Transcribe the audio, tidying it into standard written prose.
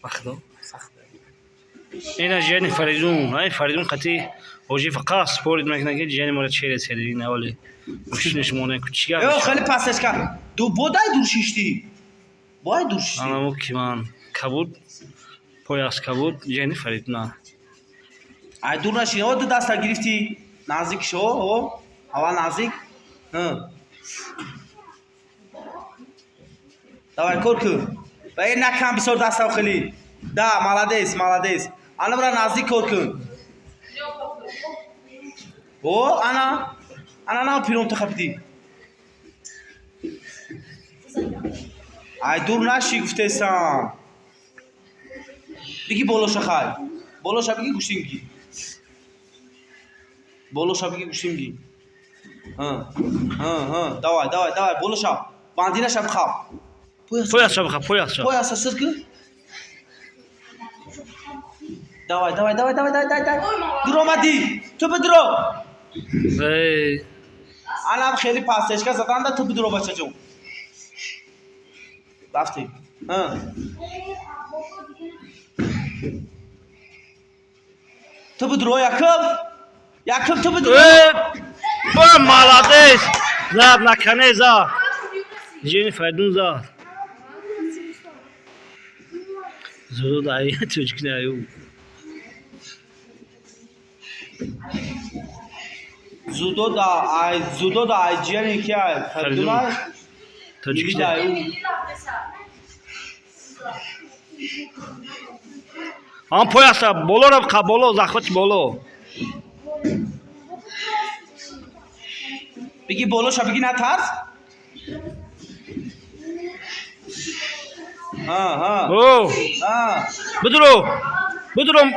Ба худо, ина ҷияни Фаридун, ай Фаридун қати ҳоҷӣ фақат спорить мекунад, ки ҷияни моро чере серди. Ина оли мошинаш монда, чӣ гап? Ё, хеле пастешка. Ду бодай дур шишти. Бой дур шишти. Анамо ки ман кабуд, пояс кабуд, ҷияни Фаридуна. Ай дур нашин. О, ду даста гирифти. Наздик шо, о. Аввал наздик. Ҳа. Давай, кор кун. Ба ин накам бисёр дастам хеле. Да, молодец, молодец. Ана бира наздик кор кун. О, ана. Ана на пирон ту хапидӣ. Ай дур наши гуфтесам. Биги болоша хай. Болоша биги гӯштим ги. Болоша биги гӯштим ги. Ҳа. Ҳа, ҳа. Давай, давай, давай, болоша. Бандинаша бихаб. Поясша бихаб, поясша. Пояса сир кун. Давай, давай, давай, давай, давай, давай. Дур омадӣ. Ту бидро. Эй. Анам хеле пастешка заданда ту бидро, бачаҷон. Рафтем. Ҳа. Ту бидро якум. Якум ту бидро. О, молодец! Зад, накане зад. Ҷияни Фаридун зад. Зуд ай тоҷикни аю. Зудо да ай зудо да ай ҷияни ки ай Фаридун ай. Тоҷикни. Ай. Ам пояса болоро қа, боло, захвати боло. Биги болоша биги, натарс. Ҳа, ҳа. О, Ҳа. бидро. Бидро.